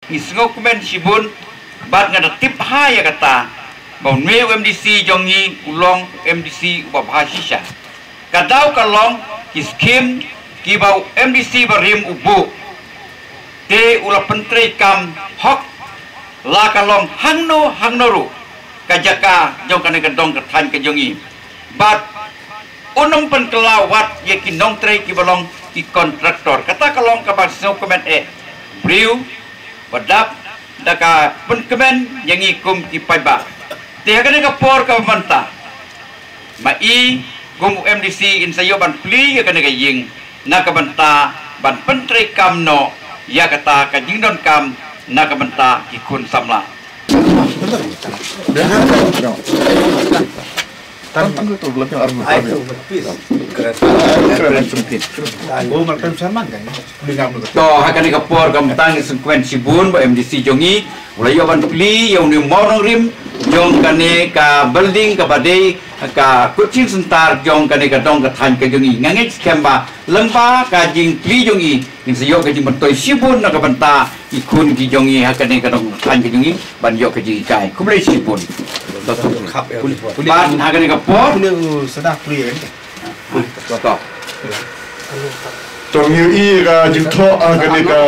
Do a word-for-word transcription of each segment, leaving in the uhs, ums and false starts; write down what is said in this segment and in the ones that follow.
Ngi sngewkmen shibun bad nga da tip bha ïa kata ba une u M D C jong ngi u long u M D C uba bha shisha. Ka daw ka long ki skim kiba u M D C barim u buh, te u la pyntreikam hok, la ka long hangno hangno ruh ka jaka jong kane ka dong ka thaiñ ka jong ngi. Bad un ym pynkylla wat ïa ki nongtrei kiba long ki kontraktor. Kata ka long kaba sngewkmen eh. Briew ba dap da ka pynkmen ïa ngi kum ki paidbah. Te ha kane ka por kaba mynta, ma i kum u M D C in sa ïoh ban plie ïa kane ka ïing na ka bynta ban pyntreikam noh ïa kata ka jingdonkam na ka bynta ki khun samla. To ha kane ka por kam tang ngi sngewkmen shibun ba M D C jong ngi u la ïoh ban plie ïa une u mawrong rim jong kane ka building kaba dei ka coaching center jong kane ka dong ka thaiñ ka jong ngi. Nga ngeit skhem ba lyngba ka jingplie jong ngi ngin sa ïoh ka jingmyntoi shibun na ka bynta ki khun ki jong ngi ha kane ka dong ka thaiñ ka jong ngi ban ïoh ka jinghikai. Khublei shibun. Ban ha kane ka por. To ngi ïohi ka jingthoh ha kane ka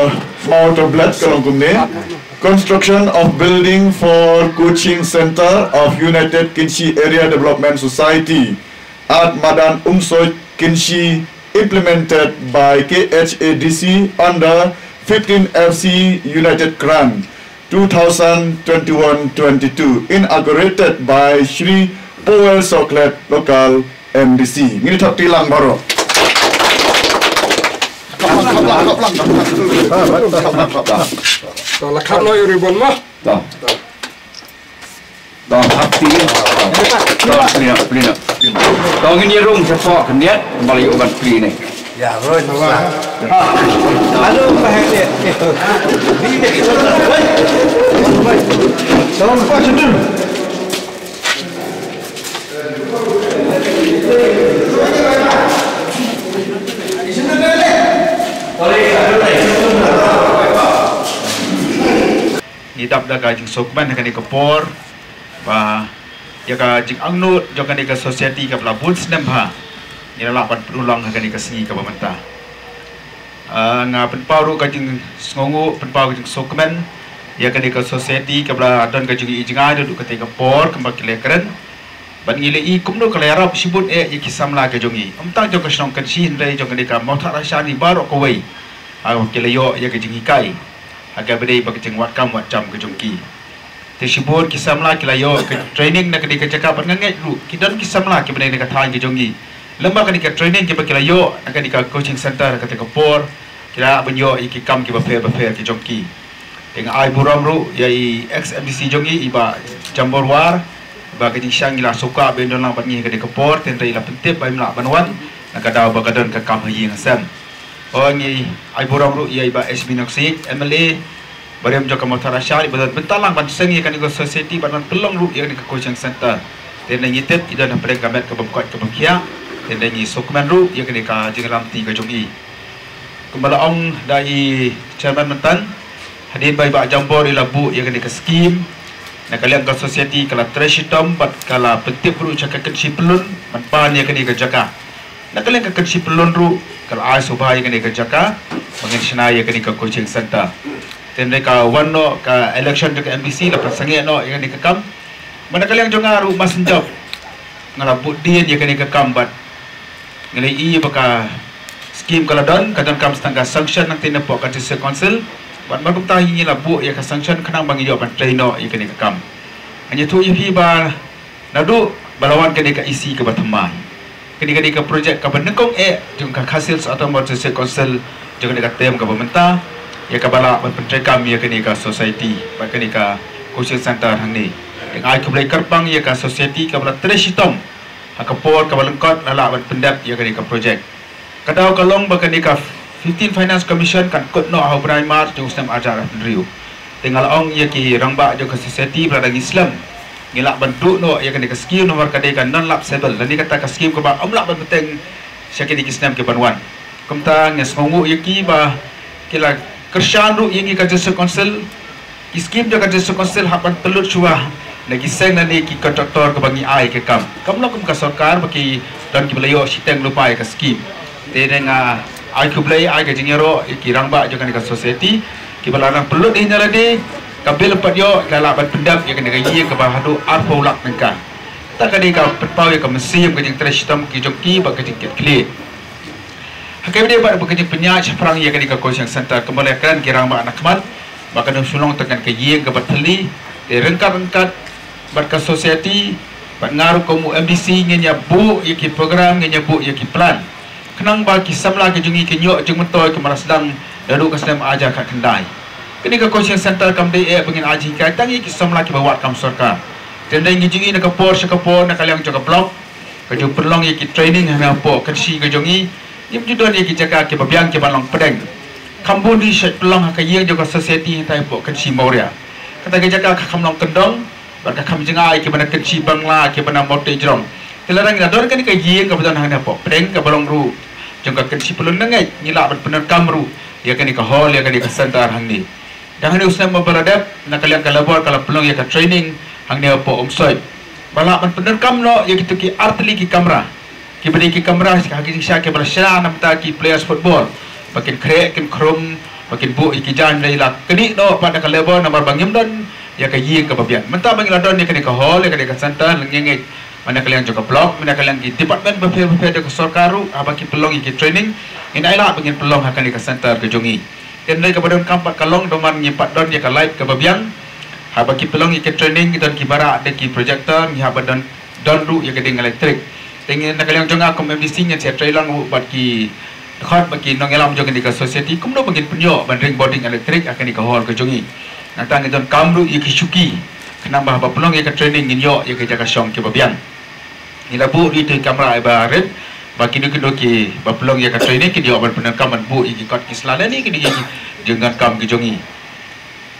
mawtablet ka long kumne. Construction of building for coaching center of United Kynshi Area Development Society at Madan Umsoit Kynshi, implemented by K H A D C under fifteen F C United Grant two thousand twenty-one twenty-two, inaugurated by Shri Powell Soklet, local M D C. Ngin ïa thok ti lang baroh. To la khap noh ïa u ribbon mo. To. To, hap ti. To, plie, plie. To, ngin ïa rung shapoh khyndiat, ba la ïoh ban plie ne. Ya, roi. Halo, ba hai ne. Ni ne. Tolong pa sudun. Ngi dap da ka jingsngewkmen ha kane ka por ba ïa ka jingangnud jong kane ka society kaba la bun snem bha ngi la lah ban pynurlong ha kane ka sngi kaba mynta. Ah, nga pynpaw ruh ka jingsngewnguh, pynpaw ka jingsngewkmen ïa kane ka society kaba la don ka jingïohi jngai naduh kata ka por kumba ki la kren. Bad ngi la i kumno ka la ïarap shibun eh ïa ki samla ka jong ngi. Ym tang jong ka shnong Kynshi hynrei jong kane ka Mawthadraishan baroh kawei. Ha ki la ïoh ïa ka jinghikai ha kaba dei ba ka jingwad kam wad jam ka jong ki. Te shibun ki samla ki la ïoh ka training na kane ka jaka bad nga ngeit ruh ki don ki samla kiba dei na ka thaiñ ka jong ngi. Lem bad kane ka training kiba ki la ïoh na kane ka coaching center ha kata ka por, ki la ban ïoh ïa ki kam kiba pher ba pher ka jong ki. Te nga ai burom ruh ïa i ex M D C jong ngi i Bah Jambor War, ba ka jingshisha ngi la sngewkwah ba in don lang bad ngi ha kane ka por, te hynrei i la pyntip ba im lah ban wan na ka daw ba ka don ka kam ha ïing ha sem. Ngi ai burom ruh ïa i Bah H B Nongsiej, M L A barim jong ka Mawthadraishan, iba don bynta lang ban seng ïa kane ka society bad ban pynlong ruh ïa kane ka coaching center. Te hynrei ngi tip i don hapdeng ka met ka bym koit ka bym khiah. Te hynrei ngi sngewkmen ruh ïa kane ka jingïalam ti ka jong i. Kumba la ong da i chairman mynta, hadien ba i Bah Jambor i la buh ïa kane ka skim, na ka liang ka society ka la trei shitom bad ka la pyntip ruh sha ka Kynshi Pyllun ban pan ïa kane ka jaka. Na ka liang ka Kynshi Pyllun ruh ka la ai sngewbha ïa kane ka jaka ba ngin shna ïa kane ka coaching center. Te hynrei ka wan noh ka election jong ka M D C, la pynsangeh noh ïa kane ka kam. Bad na ka liang jong nga ruh Masenjop, nga la buddien ïa kane ka kam bad nga la ïohi ba ka skim ka la don, ka donkam tang ka sanction nangta napoh ka District Council. Bad mar kumta ngi la buh ïa ka sanction khnang ba ngi ïoh ban trei noh ïa kane ka kam. Ngan ïathuh ïa phi ba naduh ba la wan kane ka E C kaba thymmai, kane ka dei ka project kaba nyngkong eh jong ka Khasi Hills Autonomous District Council jong kane ka term kaba mynta, ïa kaba lah ban pyntreikam ïa kane ka society bad kane ka coaching center hangne. Te nga ai khublei kyrpang ïa ka society kaba la trei shitom ha ka por kaba lyngkot, la lah ban pyndep ïa kane ka project. Ka daw ka long ba kane ka fifteen Finance Commission kan kut noh ha u bnai March jong u snem ar hajar arphew hynriew. Te nga la ong ïa ki rangbah jong ka society ba lada ngi slem ngi lah ban duh noh ïa kane ka skim namar ka dei ka non-lapsable, lane kata ka skim kaba ym lah ban bteng sha kine ki snem ki ban wan. Kumta nga sngewnguh ïa ki ba ki la kyrshan ruh ïa ngi ka District Council Ki skim jong ka District Council hap ban pynlut shuwa na ki seng lane ki kontraktor kaba ngi ai ka kam. Kam long kum ka sorkar ba ki don kiba la ïoh shiteng lypa ïa ka skim. Te nga ai khublei, ai ka jingïaroh ïa ki rangbah jong kane ka society kiba la nang pynlut ïa nga lade. Ka bill pat ïoh, la lah ban pyndep ïa kane ka ïing kaba haduh arphew lak tyngka. Kata ka dei ka pynpaw ïa ka mynsiem, ka jingtrei shitom ki jong ki bad ka jingkitkhlieh. Ha kaba ïadei bad ka jingpynïaid shaphrang ïa kane ka coaching center, kumba la kren ki rangbah na khmat ba kan ym shym long tang ka ïing kaba thylli. Te ryngkat ryngkat bad ka society bad nga ruh kum u M D C ngin ïa buh ïa ki program, ngin ïa buh ïa ki plan, khnang ba ki samla ki jong ngi kin ïoh jingmyntoi kumba la sdang naduh ka snem ar hajar khatkhyndai. Kane ka coaching center kam dei eh ba ngin ai jinghikai tang ïa ki samla kiba wad kam sorkar. Te hynrei ngi ju ïohi na ka por sha ka por na ka liang jong ka block ka ju pynlong ïa ki training hangno hapoh Kynshi ka jong ngi. Ngim ju don ïa ki jaka kiba biang kiba long pdeng. Kham bun ruh shu pynlong ha ka ïing jong ka society hangtai hapoh Kynshi Mawria. Kata ka jaka ka kham long kyndong bad ka kham jngai kiba na Kynshi Bangla, kiba na Mawtei Jrong. Te lada ngi la don kane ka ïing kaba don hangne hapoh pdeng kaba long ruh jong ka Kynshi Pyllun, nga ngeit ngi lah ban pyndonkam ruh ïa kane ka hall, ïa kane ka center hangne. Dang hangne u snem uba la dep, na ka liang ka labor ka la pynlong ïa ka training hangne hapoh Umsoit ba lah ban pyndonkam noh ïa kito ki artylli ki kamra, kiba dei ki kamra ha ki jingshisha kiba la shna na bynta ki players football, ba kin khreh kin khrum, ba kin buh ïa ki jaiñ. Hynrei la knieh noh pat da ka labor namar ba ngim don ïa ka ïing kaba biang. Mynta ba ngi la don ïa kane ka hall, ïa kane ka center, nga ngeit mynta ka liang jong ka block, mynta ka liang ki department bapher bapher jong ka sorkar ruh, haba ki pynlong ïa ki training, ngin ai lad ba ngin pynlong ha kane ka center ka jong ngi. Te hynrei kaba donkam pat ka long, namar ngim pat don ïa ka light kaba biang. Haba ki pynlong ïa ki training, ngi don kiba rah da ki projector, ngi hap ban don, don ruh ïa ka ding elektrik. Te ngi na ka liang jong nga kum M D C ngin sa trei lang ruh bad ki dkhot bad ki nongïalam jong kane ka society kumno ba ngin pynïoh ban ring bording elektrik ha kane ka hall ka jong ngi. Nangta ngi donkam ruh ïa ki shuki, khnang ba haba pynlong ïa ka training ngin ïoh ïa ka jaka shong kiba biang. Ngi la buh ruh ïa ki kamra iba rit ba kino kino kiba pynlong ïa ka training kin ïoh ban pyndonkam ban buh ïa ki kot ki sla lane kino ki jingdonkam ki jong ngi.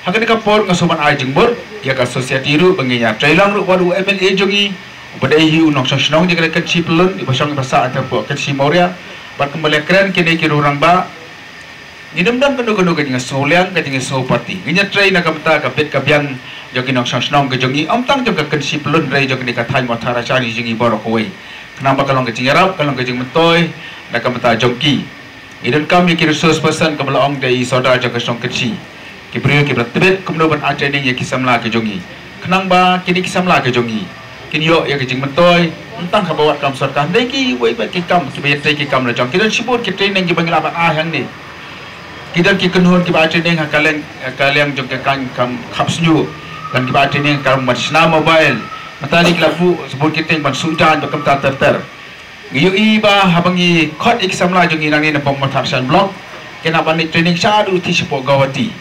Ha kane ka por nga sngewbha ban ai jingmut ïa ka society ruh ba ngin ïa trei lang ruh bad u M L A jong ngi uba dei hi u nongshong shnong jong ka Kynshi Pyllun, iba shong iba sah hangtai hapoh Kynshi Mawria. Bad kumba la kren kine ki rangbah, ngin ym don kano kano ka jingsngewliang, ka jingsngew party. Ngin ïa trei na ka bynta ka bit ka biang jong ki nongshong shnong ka jong ngi, ym tang jong ka Kynshi Pyllun, hynrei jong kane ka thaiñ Mawthadraishan jong ngi baroh kawei, khnang ba ka long ka jingïarap, ka long ka jingmyntoi na ka bynta jong ki. Ngi donkam ïa ki resource person kaba la ong da i sordar jong ka shnong Kynshi, ki briew kiba la tbit kumno ban ai training ïa ki samla ki jong ngi, khnang ba kine ki samla ki jong ngi kin ïoh ïa ka jingmyntoi. Ym tang haba wad kam sorkar, hynrei kiwei pat ki kam kiba ïa trei ki kam la jong, ki don shibun ki training kiba ngi lah ban ai hangne. Ki don ki kynhun kiba ai training ha ka liang, ha ka liang jong ka kam khapsniew, don kiba ai training ha ka ban shna mobile. Mynta ki la buh shibun ki training ban suh jaiñ bad kumta ter ter. Ngi ïohi ba haba ngi khot ïa ki samla jong ngi nangne na Mawthadraishan block, ki nang ban leit training shaduh te shapoh Guwahati.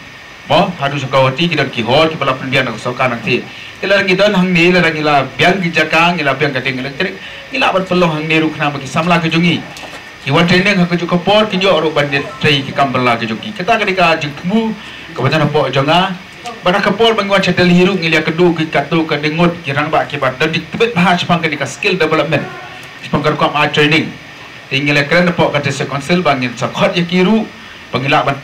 Mo, haduh sha Guwahati ki don ki hall kiba la pynbiang da ka sorkar nangta. Te lada ngi don hangne, lada ngi la biang ki jaka, ngi la biang ka tieng elektrik, ngi lah ban pynlong hangne ruh khnang ba ki samla ki jong ngi ki wan training ha kajuh ka por kin ïoh ruh ban leit trei ki kam bylla ki jong ki. Kata ka dei ka jingthmu kaba don hapoh jong nga. Bad ha ka por ba ngi wan sha Delhi ruh ngi la ïakynduh ki katto katne ngut ki rangbah kiba don jingtbit bha shaphang kane ka skill development, shaphang ka rukom ai training. Te ngi la kren hapoh ka District Council ba ngin sa khot ïa ki ruh ba ngi lah ban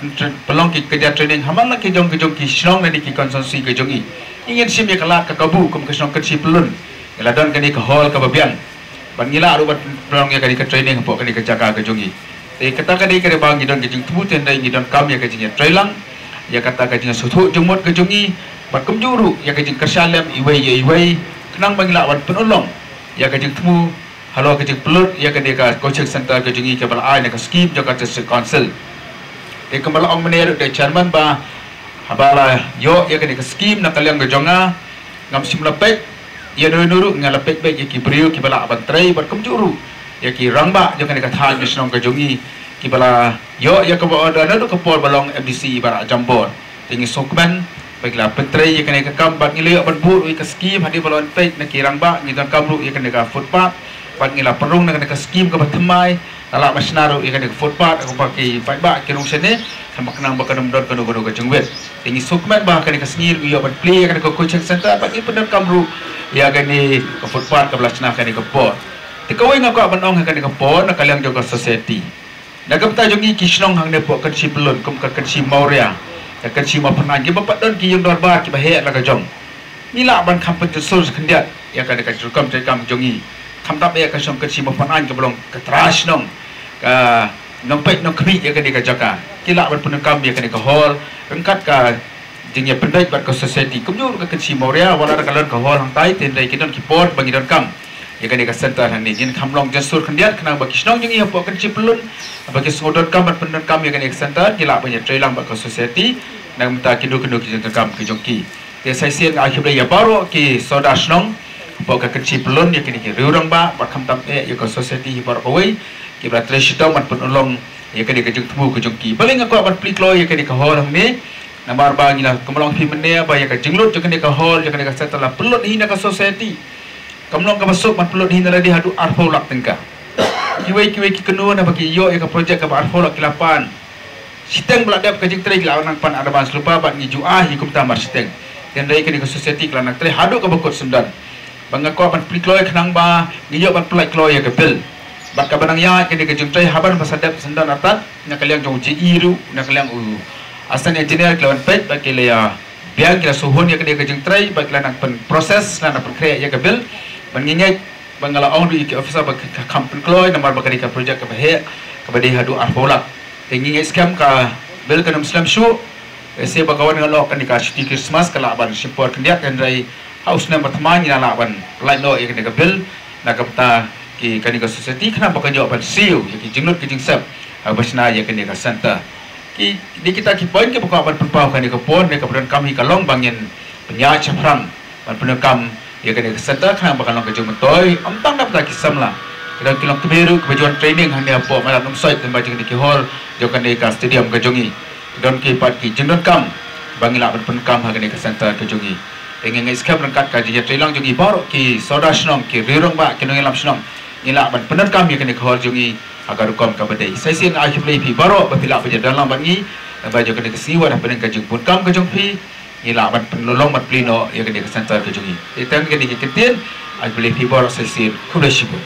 pynlong ki kynja training ha man la ki jong ki jong ki shnong lane ki constituency ki jong ngi. Ngi ngin shim ïa ka lad ka kabu kum ka shnong Kynshi Pyllun, ngi la don kane ka hall kaba biang, bad ngi lah ruh ban pynlong ïa kane ka training hapoh kane ka jaka ka jong ngi. Te kata ka dei ka dei ba ngi don ka jingthmu, te hynrei ngi donkam ïa ka jingïatreilang ïa kata ka jingsngewthuh jingmut ka jong ngi, bad kumjuh ruh ïa ka jingkyrshan lem iwei ïa iwei, khnang ba ngi lah ban pynurlong ïa ka jingthmu halor ka jingpynlut ïa kane ka coaching center ka jong ngi kaba la ai na ka scheme jong ka District Council. Te kumba la ong mynne ruh da i chairman ba haba la ïoh ïa kane ka scheme na ka liang ka jong nga, ngam shym la peit ïa no no ruh, nga la peit beit ïa ki briew kiba lah ban trei, bad kumjuh ruh ïa ki rangbah jong kane ka thaiñ ka shnong ka jong ngi kiba la ïoh ïa kaba order naduh ka por ba long M D C iba rah jambor. Te ngi sngewkmen ba ki la pyntrei ïa kane ka kam, bad ngi la ïoh ban buh ruh ïa ka scheme hadien ba la wan peit na ki rangbah. Ngi donkam ruh ïa kane ka footpath, bad ngi la pynrung na kane ka scheme kaba thymmai, la lah ban shna ruh ïa kane ka footpath, kumba ki paidbah ki rung shane, khnang ba kan ym don kano kano ka jingwit. Te ngi sngewkmen ba kane ka sngi ruh ngi ïoh ban plie ïa kane ka coaching center, bad ngi pyndonkam ruh ïa kane ka footpath kaba la shna kane ka por. Te kawei nga kwah ban ong ha kane ka por na ka liang jong ka society, na ka bynta jong ngi ki shnong hangne hapoh Kynshi Pyllun kum ka Kynshi Mawria, Ka Kynshi Mawphanaiñ, kiba pat don ki ïing dorbar kiba heh la ka jong. Ngi lah ban kham pynjynjar khyndiat ïa kane ka rukom treikam jong ngi. Khamtam eh ka shnong Kynshi Mawphanaiñ kaba long ka trai shnong, ka nongpeit nongkhmih ïa kane ka jaka. Ki lah ban pyndonkam ïa kane ka hall ryngkat ka jingïapynbeit bad ka society. Kumjuh ka Kynshi Mawria, wat la ka don ka hall hangtai, hynrei ki don ki por ba ngi donkam ïa kane ka center hangne. Ngin kham long jynjar khyndiat khnang ba ki shnong jong ngi hapoh Kynshi Pyllun ba ki sngewdonkam ban pyndonkam ïa kane ka center, ki lah ban ïatreilang bad ka society na ka bynta kino kino ki jingdonkam ki jong ki. Te sa shisien nga ai khublei ïa baroh ki sordar shnong hapoh ka Kynshi Pyllun, ïa kine ki riew rangbah, bad khamtam eh ïa ka society hi baroh kawei, kiba la trei shitom ban pynurlong ïa kane ka jingthmu ka jong ki. Balei nga kwah ban plie kloi ïa kane ka hall hangne? Namar ba ngi la, kumba long phi mynne, ba ïa ka jinglut jong kane ka hall, jong kane ka center la pynlut hi na ka society. Kam long kaba suk ban pynlut hi na lade haduh arphew lak tyngka. Kiwei kiwei ki kynnoh na ba ki ïoh ïa ka project kaba arphew lak ki la pan. Shiteng ba la dep ka jingtrei ki la nang pan advance lypa bad ngi ju ai hi kumta mar shiteng. Hynrei kane ka society ka la nang trei haduh kaba kut syndon. Ba nga kwah ban plie kloi khnang ba ngi ïoh ban pynlait kloi ïa ka bill. Bad kaba nang ïaid kane ka jingtrei, haba nang sa dep syndon artat, na ka liang jong u J E ruh, na ka liang u assistant engineer, ki la wan peit bad ki la ïa biang, ki la shu hun ïa kane ka jingtrei bad ki la nang pyn process, la nang pynkhreh ïa ka bill. Bad ngi ngeit ba nga la ong ruh ïa ki officer ba ka, ka kham pynkloi namar ba kane ka project kaba heh, kaba dei haduh arphew lak. Te ngi ngeit skhem ka bill kan ym slem shuh. Te shisien ba ka wan ngan ong kane ka shuti Christmas ka lah ban shim por khyndiat, hynrei ha u snem ba thymmai ngi la lah ban lait noh ïa kane ka bill na ka bynta ki, kane ka society, khnang ba kan ïoh ban siew ïa ki jinglut ki jingsep haba shna ïa kane ka center. Ki, dei kita ki point kiba kwah ban pynpaw ha kane ka por, ne kaba donkam hi ka long ba ngin pynïaid shaphrang ban pyndonkam ïa kane ka center khnang ba kan long ka jingmyntoi, ym tang na bynta ki samla, ki don ki longkmie ruh kiba ju wan training hangne hapoh Madan Umsoit, lyngba jong kine ki hall jong kane ka stadium ka jong ngi. Ki don ki pat ki jingdonkam ba ngi lah ban pyndonkam ha kane ka center ka jong ngi. Te ngi ngeit skhem ryngkat ka jingïatreilang jong ngi baroh ki sordar shnong, ki riew rangbah, ki nongïalam shnong, ngi lah ban pyndonkam ïa kane ka hall jong ngi ha ka rukom kaba dei. Sa shisien ai khublei ïa phi baroh ba phi lah ban ïadon lang bad ngi lyngba jong kane ka sngi, wat hapdeng ka jingbun kam ka jong phi, ngi lah ban pynlong ban plie noh ïa kane ka center ka jong ngi. Te tang kane ka ktien, ai khublei ïa phi baroh sa shisien, khublei shibun.